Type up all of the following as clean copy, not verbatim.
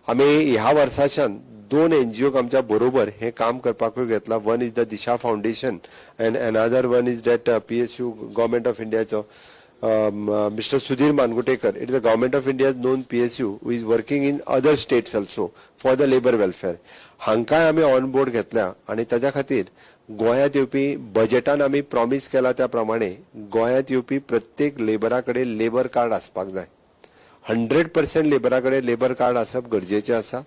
आमी ह्या वर्साच्यान दोन एनजीओक आमच्या बरोबर हें काम करपाकूय घेतलां. One is the Disha Foundation and another one is that PSU Government of इंडियाचो Mr. Sudhir Mangutekar. It is the Government of India's known PSU who is working in other states also for the labor welfare. हांकांय आमी on board घेतल्या आनी ताच्या खातीर गोंयांत येवपी बजेटान आमी promise केला त्या प्रमाणे गोंयांत येवपी प्रत्येक लेबरा कडेन लेबर कार्ड आसपाक जाय. 100% लेबरा कडेन लेबर कार्ड आसप गरजेचें आसा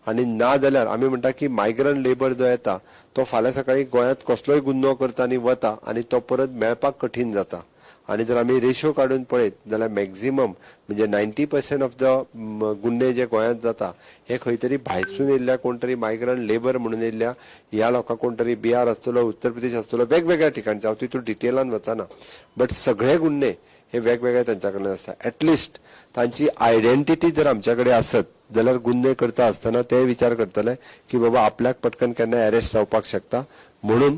आनी ना जाल्यार आमी म्हणटा की मायग्रंट लेबर जो येता तो फाल्यां सकाळीं गोंयांत कसलोय गुन्नो करता आनी वता आनी तो परत मेळपाक कठीण जाता. आनी जर आमी रेशो काडून पळयत जाल्यार मॅक्झिमम म्हणजे 90% ऑफ the गुन्हे जे गोंयांत जाता हे खंय तरी भायरसून येयल्ल्या कोण तरी मायग्रंट लेबर म्हणून येयल्ल्या ह्या लोकांक, कोण तरी बिहार आसतलो, उत्तर प्रदेश आसतलो, वेगवेगळ्या ठिकाणचे. हांव तितून डिटेलान वचना, बट सगळे गुन्हे हे वेगवेगळे तांच्या कडल्यान आसता. एटलिस्ट तांची आयडेंटिटी जर आमच्या कडेन आसत जाल्यार गुन्हे करता आसतना ते विचार करतले की बाबा आपल्याक पटकन केन्ना अरेस्ट जावपाक शकता. म्हणून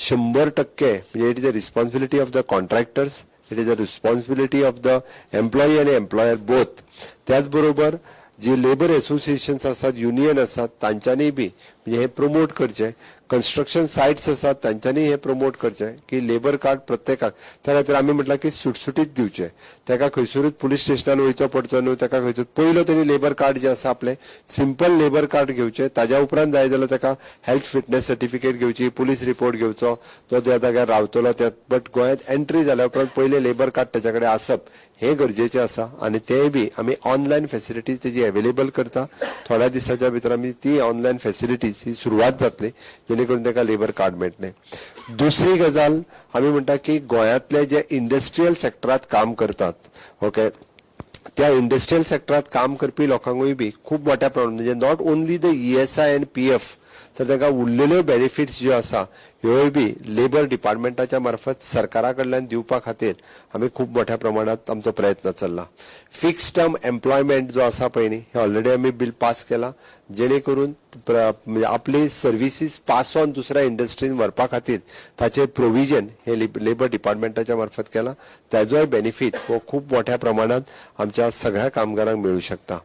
100% म्हणजे it is a responsibility of the contractors, it is a responsibility of the employee आनी एम्प्लॉयर बोथ. त्याच बरोबर जे लेबर एसोसिएशन्स आसात, युनियन आसात, तांच्यांनी बी म्हणजे हे प्रमोट करचे. कन्स्ट्रक्शन सायट्स आसात, तांच्यांनी हे प्रमोट करचे की लेबर कार्ड प्रत्येकाक. त्या खातीर आमी म्हटलां की सुटसुटीत दिवचे. ताका खंयसरूच पुलीस स्टेशनान वयचो पडचो न्हू. ताका खंयसर पयलो तेणी लेबर कार्ड जे आसा आपलें सिंपल लेबर कार्ड घेवचें. ताज्या उपरांत जाय जाल्यार ताका हेल्थ फिटनेस सर्टिफिकेट घेवची, पुलीस रिपोर्ट घेवचो, तो त्या जाग्यार रावतलो त्या. बट गोंयांत एंट्री जाल्या उपरांत पयलें लेबर कार्ड ताच्या कडेन आसप हें गरजेचें आसा आनी तेंय बी आमी ऑनलायन फेसिलिटीज तेजी अवेलेबल करता. थोड्या दिसाच्या भितर आमी ती ऑनलायन फेसिलिटीज ही सुरवात जातली, जेणे करून ताका लेबर कार्ड मेळटलें. दुसरी गजाल आमी म्हणटा की गोंयांतले जे इंडस्ट्रियल सेक्टरात काम करतात, ओके, त्या इंडस्ट्रियल सेक्टरात काम करपी लोकांकूय बी खूब मोठ्या प्रमाणात, म्हणजे not only the ESI and PF, तर तांकां उरलेल्यो बेनिफिट्स ज्यो आसा ह्योय बी लेबर डिपार्टमेंटाच्या मार्फत सरकारा कडल्यान दिवपा खातीर आमी खूब मोठ्या प्रमाणात आमचो प्रयत्न चल्ला. फिक्स टर्म एम्प्लॉयमेंट जो आसा पळय न्ही, हे ऑलरेडी आमी बील पास केला, जेणे करून म्हणजे आपली सर्विसीस पास ऑन दुसऱ्या इंडस्ट्रीन व्हरपा खातीर ताचे प्रोविजन हे लेबर डिपार्टमेंटाच्या मार्फत केला. ताजोय बेनिफीट हो खूब मोठ्या प्रमाणात आमच्या सगळ्या कामगारांक मेळूं शकता.